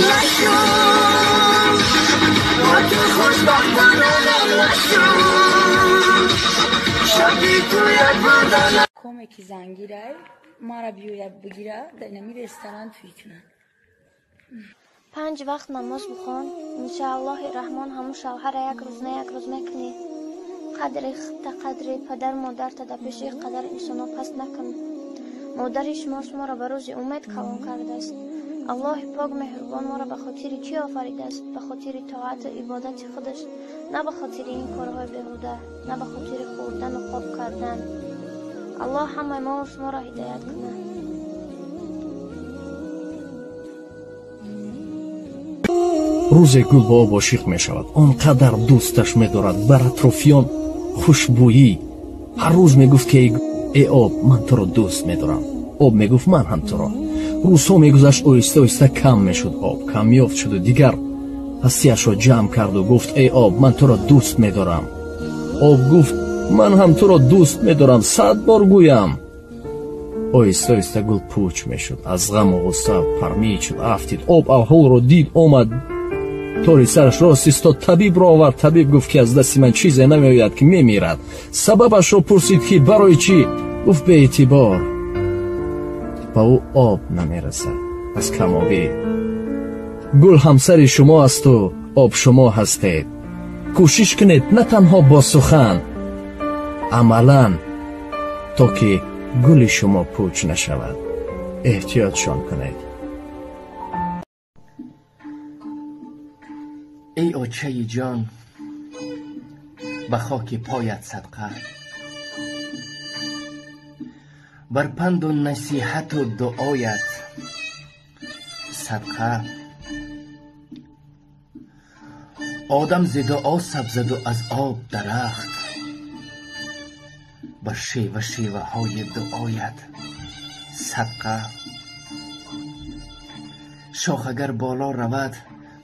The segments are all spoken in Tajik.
Нашуд, бо ту хушбахтона нашуд, шаби ту як бурда. Коме ки зангирай мара биёяд бигира, дар инами ресторан туй кунад. 5 вақт намоз бихон, иншааллоҳи раҳмон ҳамун шавҳара як рӯз на як рӯз мекунӣ. Қадри худта, қадри падару модарта дар пеши қадар инсонҳо паст накун. Модари шумо шуморо ба рӯзи умед калон кардааст. Аллоҳи пок меҳрубон моро ба хотири чӣ офаридааст? Ба хотири тоату ибодати худаш, на ба хотири ин корҳои беҳуда, на ба хотири хӯрдану хоб кардан. Аллоҳ ҳамаи мову шуморо ҳидоят кунад. Рӯзе гул ба об ошиқ мешавад, он қадар дӯсташ медорад, бар атрофиён хушбӯйӣ. Ҳар рӯз мегуфт ки эй об, ман туро дӯст медорам. Об мегуфт ман ҳам туро. Рӯзҳо мегузашт, оҳиста оҳиста кам мешуд об, камёфт шуду дигар ҳастияшро ҷамъ карду гуфт эй об, ман туро дӯст медорам. Об гуфт ман ҳам туро дӯст медорам, 100 бор гӯям. Оҳиста оҳиста гул пӯч мешуд, аз ғаму ғусса пармид шуд, афтид. Об аҳолро дид, омад, тори сараш рост истод, табибро овард. Табиб гуфт ки аз дасти ман чизе намеояд, ки мемирад. Сабабашро пурсид ки барои чӣ? Гуфт беэътибор, ба ӯ об намерасад аз камобӣ. Гул ҳамсари шумо асту об шумо ҳастед. Кӯшиш кунед на танҳо бо сухан, амалан, то ки гули шумо пӯч нашавад. Эҳтиётшон кунед. Эй очаи ҷон, ба хоки поят садқа, бар панду насиҳату дуоят садқа. Одам зи дуо сабзаду аз об дарахт, бар шева шеваҳои дуоят садқа. Шох агар боло равад,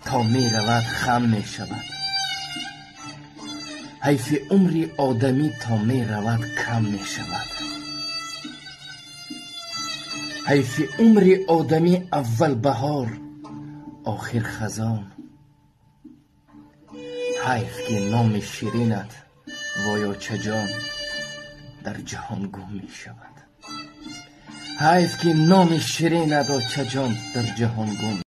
то меравад хам мешавад. Ҳайфи умри одамӣ то меравад кам мешавад. Ҳайфи умри одамӣ аввал баҳор, охир хазон. Ҳайф ки номи ширинат вой очаҷон дар ҷаҳон гум мешавад. Ҳайф ки номи ширинат очаҷон дар ҷаҳон гум.